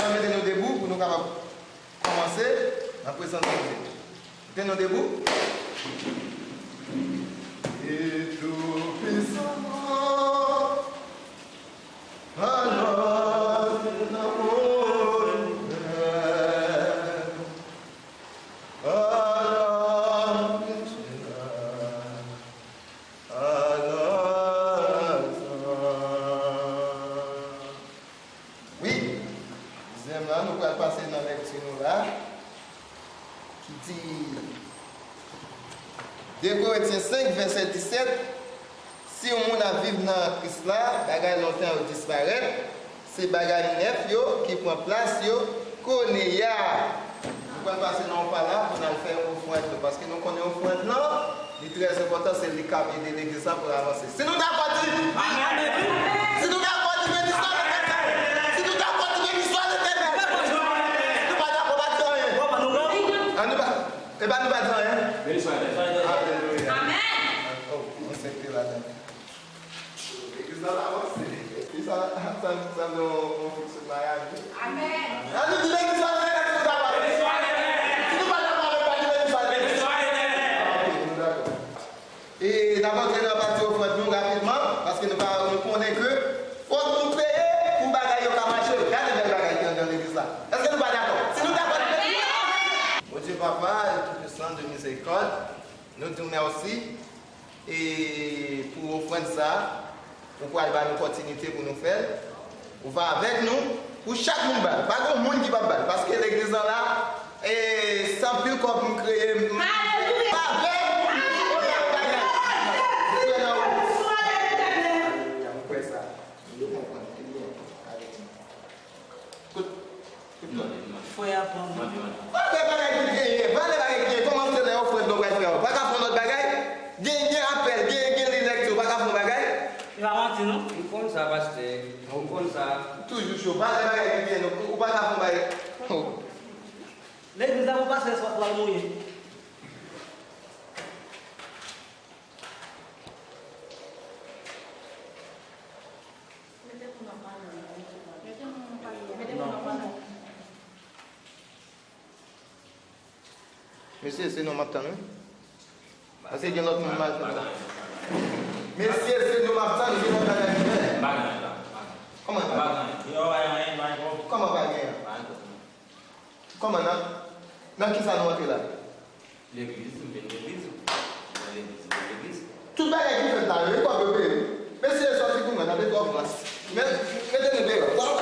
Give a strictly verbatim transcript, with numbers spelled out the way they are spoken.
Mete nou debou pou nou kapab kòmanse nan prezans Bondye. Mete nou debou. E toupisan, alò se nan mwen. Wi, dezyèm la, nou pral pase nan lèkti nou la, ki di, de Korentyen senk, vèsè disèt, si yon moun ap viv nan Kris la, bagay lontan yo disparèt, se bagay nèf yo ki pran plas yo kounye a. Nou pral pase nan yon pa la pou n al fè ofrann nou, paske nou konnen ofrann lan, li trè enpòtan, se li k ap ede legliz la pou l avanse. Si nou dakò, di, si nou dakò, di, beni swa Letènèl. Si nou dakò, di, beni swa Letènèl. Si nou pa dakò, pa di anyen. An nou pa, e pa nou pa di anyen. Alelouya. Amèn. Oh, mwen sèke ladan. Legliz la avanse. Epi sa, sa, sa nou, nou fikse Miami. Amèn. An nou di legliz la, legliz la, legliz la. Si nou pa dakò avèk pa di legliz la, legliz la. Ok, nou dakò. E n ap antre nan pati ofrann nou rapidman, paske nou pa, nou konnen ke fòk nou peye pou bagay yo ka mache. Gade bèl bagay ki anndan legliz la. Èske nou pa dakò? Si nou dakò, nou peye. Bondye Papa, e Toupisan, de mizerikòd, nou di w mèsi. E pou ofrann sa, ou pral ba nou opòtinite pou nou fè l. Ou va avèk nou, pou chak moun ba l. Pa gen moun ki p ap ba l, paske legliz lan la, e, se anpil kòb m kreye, m, alelouya, avèk moun ki konnen bagay. Alelouya, m kwè sa. Yo konprann, ebyen, avèk nou. Kout, kout non. Frè a pran mwen. Valè bagay ki genyen, valè bagay ki genyen. Kòman se lè ofrann nou pral fè? Ou pa ka fè yon lòt bagay? Gen, gen apèl, gen, gen lilèkti, ou pa ka fè yon bagay? E pa manti, non? M konn sa, pastè. M konn sa. Toujou cho. Valè bagay ki genyen, ou, ou pa ka fè yon bagay? Oh. Legliz la pou pastè sot la mouye. Mete pou nòmal. Mete pou nòmal. Mesye, se nou m ap tann, wi. Paske gen lòt moun m al tann. Mesye, se nou m ap tann, gen lòt bagay ki fè. Kòman pa gen? Kòman pa gen? Kòman nan, nan ki sa nou antre la? Legliz, m vin legliz. Mwen legliz, mwen legliz. Tout bagay ki fèt la, yo, e kòb yo peye. Mesye, sòti pou mwen, nan de kòb la. Men, mete nou deyò.